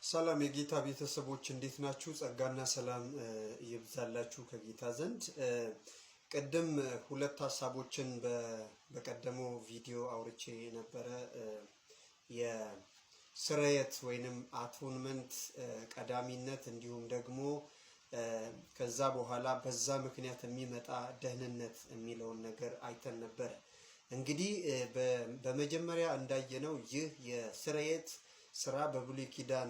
ሰላም የጌታ ቤተሰቦች፣ እንዴት ናችሁ? ጸጋና ሰላም ይብዛላችሁ ከጌታ ዘንድ። ቅድም ሁለት ሀሳቦችን በቀደመው ቪዲዮ አውርቼ ነበረ። የስርየት ወይንም atonement ቀዳሚነት እንዲሁም ደግሞ ከዛ በኋላ በዛ ምክንያት የሚመጣ ደህንነት የሚለውን ነገር አይተን ነበረ። እንግዲህ በመጀመሪያ እንዳየነው ይህ የስርየት ስራ በብሉይ ኪዳን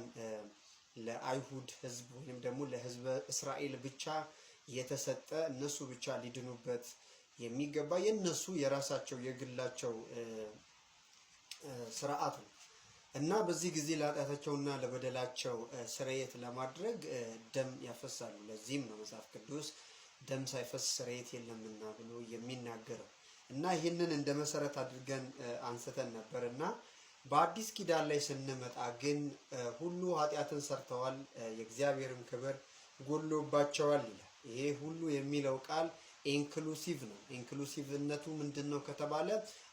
ለአይሁድ ሕዝብ ወይም ደግሞ ለሕዝበ እስራኤል ብቻ የተሰጠ፣ እነሱ ብቻ ሊድኑበት የሚገባ የእነሱ የራሳቸው የግላቸው ስርዓት ነው እና በዚህ ጊዜ ለኃጢአታቸውና ለበደላቸው ስርየት ለማድረግ ደም ያፈሳሉ። ለዚህም ነው መጽሐፍ ቅዱስ ደም ሳይፈስ ስርየት የለምና ብሎ የሚናገረው። እና ይህንን እንደ መሰረት አድርገን አንስተን ነበር። እና በአዲስ ኪዳን ላይ ስንመጣ ግን ሁሉ ኃጢአትን ሰርተዋል፣ የእግዚአብሔርም ክብር ጎድሎባቸዋል ይላል። ይሄ ሁሉ የሚለው ቃል inclusive ነው። Inclusive ነቱ ምንድን ነው ከተባለ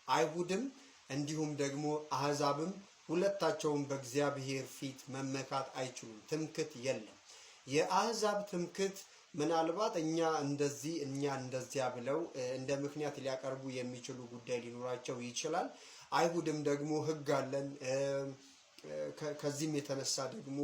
አይሁድም እንዲሁም ደግሞ አህዛብም ሁለታቸውም በእግዚአብሔር ፊት መመካት አይችሉም። ትምክት የለም። የአህዛብ ትምክት ምናልባት እኛ እንደዚህ እኛ እንደዚያ ብለው እንደ ምክንያት ሊያቀርቡ የሚችሉ ጉዳይ ሊኖራቸው ይችላል። አይሁድም ደግሞ ሕግ አለን፣ ከዚህም የተነሳ ደግሞ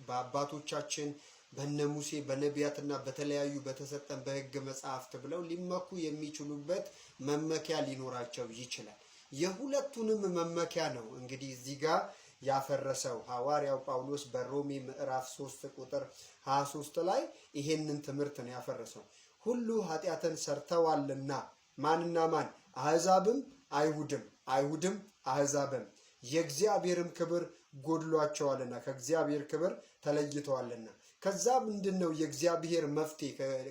በአባቶቻችን በነ ሙሴ በነቢያትና በተለያዩ በተሰጠን በሕግ መጽሐፍት ብለው ሊመኩ የሚችሉበት መመኪያ ሊኖራቸው ይችላል። የሁለቱንም መመኪያ ነው እንግዲህ እዚህ ጋር ያፈረሰው። ሐዋርያው ጳውሎስ በሮሜ ምዕራፍ 3 ቁጥር 23 ላይ ይሄንን ትምህርት ነው ያፈረሰው። ሁሉ ኃጢአትን ሰርተዋልና፣ ማንና ማን? አሕዛብም አይሁድም፣ አይሁድም አሕዛብም፣ የእግዚአብሔርም ክብር ጎድሏቸዋልና፣ ከእግዚአብሔር ክብር ተለይተዋልና። ከዛ ምንድን ነው የእግዚአብሔር መፍትሄ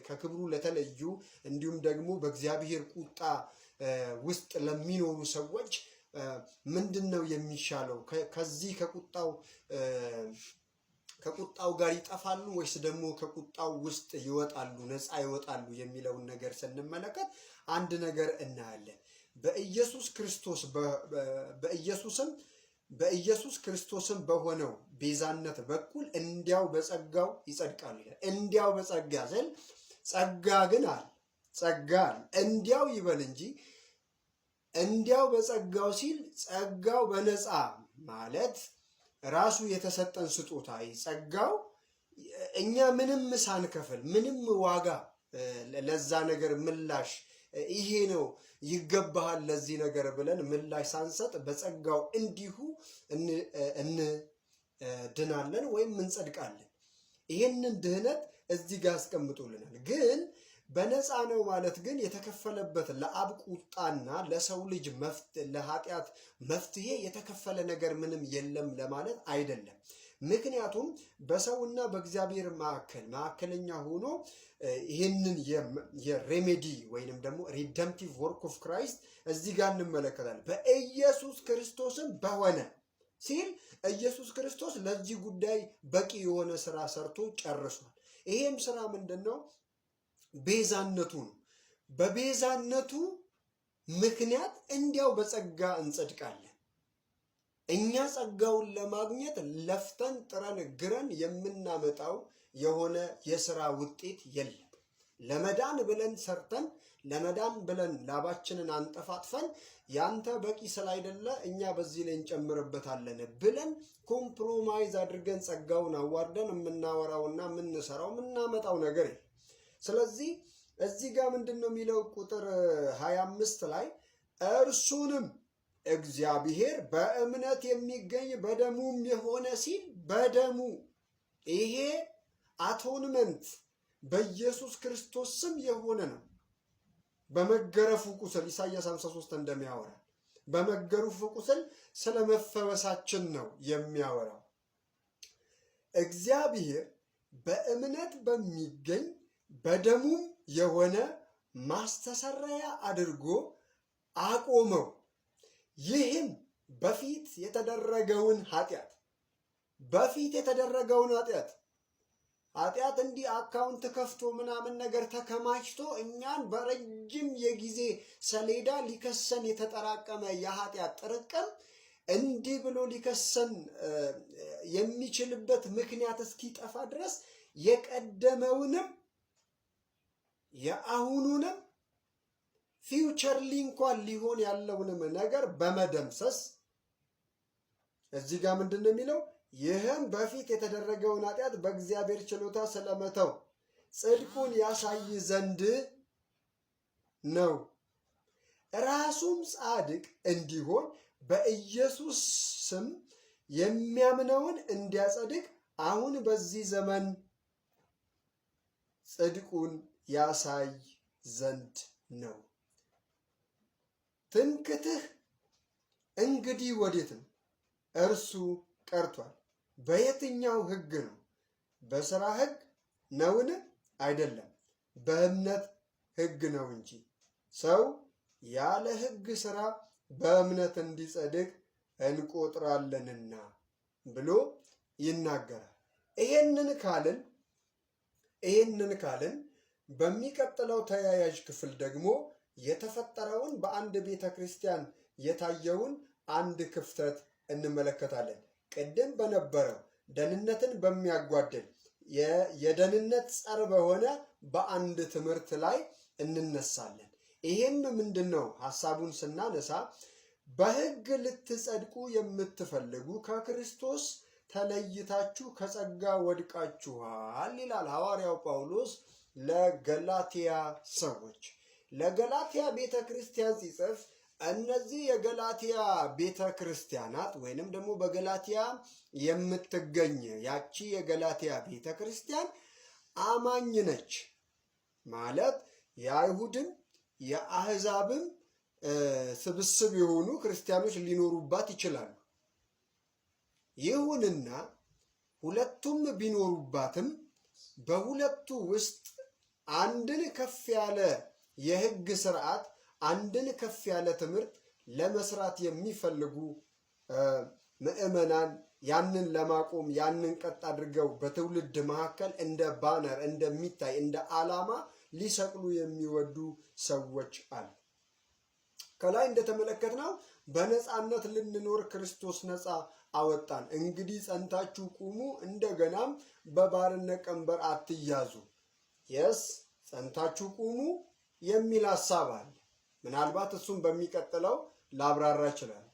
ከክብሩ ለተለዩ እንዲሁም ደግሞ በእግዚአብሔር ቁጣ ውስጥ ለሚኖሩ ሰዎች ምንድን ነው የሚሻለው? ከዚህ ከቁጣው ጋር ይጠፋሉ ወይስ ደግሞ ከቁጣው ውስጥ ይወጣሉ፣ ነፃ ይወጣሉ የሚለውን ነገር ስንመለከት አንድ ነገር እናያለን። በኢየሱስ ክርስቶስ በኢየሱስም በኢየሱስ ክርስቶስም በሆነው ቤዛነት በኩል እንዲያው በጸጋው ይጸድቃሉ ይላል። እንዲያው በጸጋ ስል ጸጋ ግን አለ፣ ጸጋ አለ። እንዲያው ይበል እንጂ እንዲያው በጸጋው ሲል ጸጋው በነፃ ማለት ራሱ የተሰጠን ስጦታ ጸጋው እኛ ምንም ሳንከፍል፣ ምንም ዋጋ ለዛ ነገር ምላሽ ይሄ ነው ይገባሃል ለዚህ ነገር ብለን ምላሽ ሳንሰጥ በጸጋው እንዲሁ እንድናለን ወይም እንጸድቃለን። ይሄንን ድህነት እዚህ ጋር አስቀምጦልናል። ግን በነፃ ነው ማለት ግን የተከፈለበት ለአብ ቁጣና ለሰው ልጅ ለኃጢአት መፍትሄ የተከፈለ ነገር ምንም የለም ለማለት አይደለም። ምክንያቱም በሰውና በእግዚአብሔር መካከል መካከለኛ ሆኖ ይህንን የ remedy ወይንም ደግሞ redemptive work of Christ እዚህ ጋር እንመለከታለን። በኢየሱስ ክርስቶስም በሆነ ሲል ኢየሱስ ክርስቶስ ለዚህ ጉዳይ በቂ የሆነ ስራ ሰርቶ ጨርሷል። ይሄም ስራ ምንድን ነው? ቤዛነቱ ነው። በቤዛነቱ ምክንያት እንዲያው በጸጋ እንጸድቃለን። እኛ ጸጋውን ለማግኘት ለፍተን ጥረን ግረን የምናመጣው የሆነ የስራ ውጤት የለም። ለመዳን ብለን ሰርተን፣ ለመዳን ብለን ላባችንን አንጠፋጥፈን፣ ያንተ በቂ ስላይደለ እኛ በዚህ ላይ እንጨምርበታለን ብለን compromise አድርገን ጸጋውን አዋርደን የምናወራውና የምንሰራው የምናመጣው ነገር የለም። ስለዚህ እዚህ ጋር ምንድን ነው የሚለው? ቁጥር 25 ላይ እርሱንም እግዚአብሔር በእምነት የሚገኝ በደሙም የሆነ ሲል በደሙ ይሄ atonement በኢየሱስ ክርስቶስ ስም የሆነ ነው። በመገረፉ ቁስል ኢሳይያስ 53 እንደሚያወራ በመገረፉ ቁስል ስለ መፈወሳችን ነው የሚያወራው። እግዚአብሔር በእምነት በሚገኝ በደሙም የሆነ ማስተሰረያ አድርጎ አቆመው። ይህም በፊት የተደረገውን ኃጢአት እንዲህ account ከፍቶ ምናምን ነገር ተከማችቶ እኛን በረጅም የጊዜ ሰሌዳ ሊከሰን የተጠራቀመ የኃጢአት ጥርቅም እንዲህ ብሎ ሊከሰን የሚችልበት ምክንያት እስኪጠፋ ድረስ የቀደመውንም የአሁኑንም futurely እንኳን ሊሆን ያለውንም ነገር በመደምሰስ እዚህ ጋር ምንድን ነው የሚለው? ይህም በፊት የተደረገውን ኃጢአት በእግዚአብሔር ችሎታ ስለመተው ጽድቁን ያሳይ ዘንድ ነው። ራሱም ጻድቅ እንዲሆን በኢየሱስ ስም የሚያምነውን እንዲያጸድቅ አሁን በዚህ ዘመን ጽድቁን ያሳይ ዘንድ ነው። ትምክትህ እንግዲህ ወዴት ነው? እርሱ ቀርቷል። በየትኛው ሕግ ነው? በሥራ ሕግ ነውን? አይደለም፣ በእምነት ሕግ ነው እንጂ። ሰው ያለ ሕግ ሥራ በእምነት እንዲጸድቅ እንቆጥራለንና ብሎ ይናገራል። ይሄንን ካልን ይሄንን ካልን በሚቀጥለው ተያያዥ ክፍል ደግሞ የተፈጠረውን በአንድ ቤተ ክርስቲያን የታየውን አንድ ክፍተት እንመለከታለን። ቅድም በነበረው ደህንነትን በሚያጓድል የደህንነት ጸር በሆነ በአንድ ትምህርት ላይ እንነሳለን። ይሄም ምንድን ነው? ሀሳቡን ስናነሳ በሕግ ልትጸድቁ የምትፈልጉ ከክርስቶስ ተለይታችሁ ከጸጋ ወድቃችኋል ይላል ሐዋርያው ጳውሎስ ለገላትያ ሰዎች። ለገላትያ ቤተ ክርስቲያን ሲጽፍ እነዚህ የገላትያ ቤተ ክርስቲያናት ወይንም ደግሞ በገላትያ የምትገኝ ያቺ የገላትያ ቤተ ክርስቲያን አማኝ ነች ማለት የአይሁድም የአህዛብም ስብስብ የሆኑ ክርስቲያኖች ሊኖሩባት ይችላሉ። ይሁንና ሁለቱም ቢኖሩባትም በሁለቱ ውስጥ አንድን ከፍ ያለ የሕግ ስርዓት አንድን ከፍ ያለ ትምህርት ለመስራት የሚፈልጉ ምዕመናን ያንን ለማቆም ያንን ቀጥ አድርገው በትውልድ መካከል እንደ banner እንደሚታይ እንደ ዓላማ ሊሰቅሉ የሚወዱ ሰዎች አሉ። ከላይ እንደተመለከትነው በነፃነት ልንኖር ክርስቶስ ነፃ አወጣን። እንግዲህ ጸንታችሁ ቁሙ፣ እንደገናም በባርነት ቀንበር አትያዙ። Yes፣ ጸንታችሁ ቁሙ የሚል ሀሳብ አለ። ምናልባት እሱም በሚቀጥለው ላብራራ ይችላል።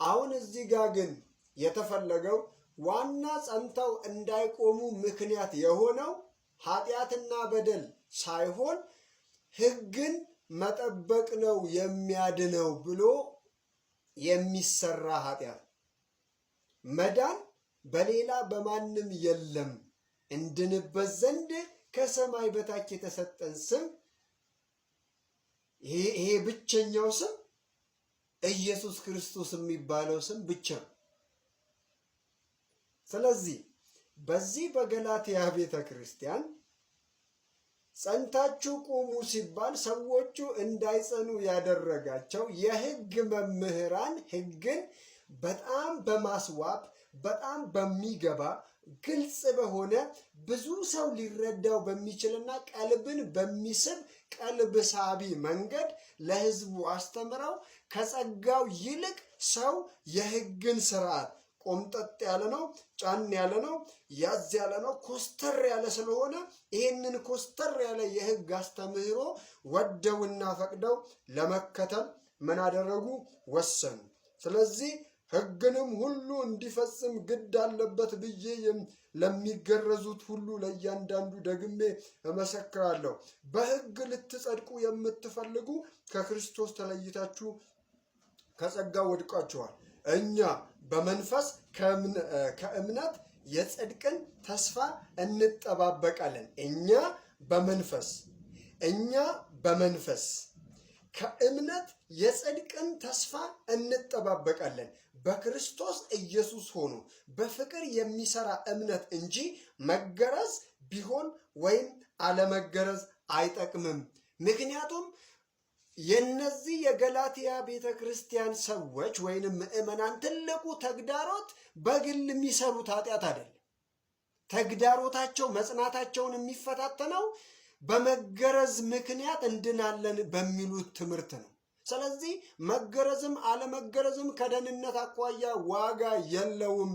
አሁን እዚህ ጋር ግን የተፈለገው ዋና ጸንተው እንዳይቆሙ ምክንያት የሆነው ኃጢአትና በደል ሳይሆን ሕግን መጠበቅ ነው የሚያድነው ብሎ የሚሰራ ኃጢአት። መዳን በሌላ በማንም የለም፣ እንድንበት ዘንድ ከሰማይ በታች የተሰጠን ስም ይሄ ብቸኛው ስም ኢየሱስ ክርስቶስ የሚባለው ስም ብቻ ነው። ስለዚህ በዚህ በገላትያ ቤተ ክርስቲያን ጸንታችሁ ቁሙ ሲባል ሰዎቹ እንዳይጸኑ ያደረጋቸው የሕግ መምህራን ሕግን በጣም በማስዋብ፣ በጣም በሚገባ፣ ግልጽ በሆነ፣ ብዙ ሰው ሊረዳው በሚችልና ቀልብን በሚስብ ቀልብ ሳቢ መንገድ ለሕዝቡ አስተምረው ከጸጋው ይልቅ ሰው የሕግን ስርዓት ቆምጠጥ ያለ ነው፣ ጫን ያለ ነው፣ ያዝ ያለ ነው፣ ኮስተር ያለ ስለሆነ ይህንን ኮስተር ያለ የሕግ አስተምህሮ ወደውና ፈቅደው ለመከተል ምን አደረጉ? ወሰኑ። ስለዚህ ሕግንም ሁሉ እንዲፈጽም ግድ አለበት ብዬ ለሚገረዙት ሁሉ ለእያንዳንዱ ደግሜ እመሰክራለሁ። በሕግ ልትጸድቁ የምትፈልጉ ከክርስቶስ ተለይታችሁ ከጸጋ ወድቃችኋል። እኛ በመንፈስ ከእምነት የጽድቅን ተስፋ እንጠባበቃለን። እኛ በመንፈስ ከእምነት የጽድቅን ተስፋ እንጠባበቃለን። በክርስቶስ ኢየሱስ ሆኖ በፍቅር የሚሰራ እምነት እንጂ መገረዝ ቢሆን ወይም አለመገረዝ አይጠቅምም። ምክንያቱም የነዚህ የገላትያ ቤተ ክርስቲያን ሰዎች ወይንም ምዕመናን ትልቁ ተግዳሮት በግል የሚሰሩት ኃጢአት አይደለም። ተግዳሮታቸው መጽናታቸውን የሚፈታተነው በመገረዝ ምክንያት እንድናለን በሚሉት ትምህርት ነው። ስለዚህ መገረዝም አለመገረዝም ከደህንነት አኳያ ዋጋ የለውም።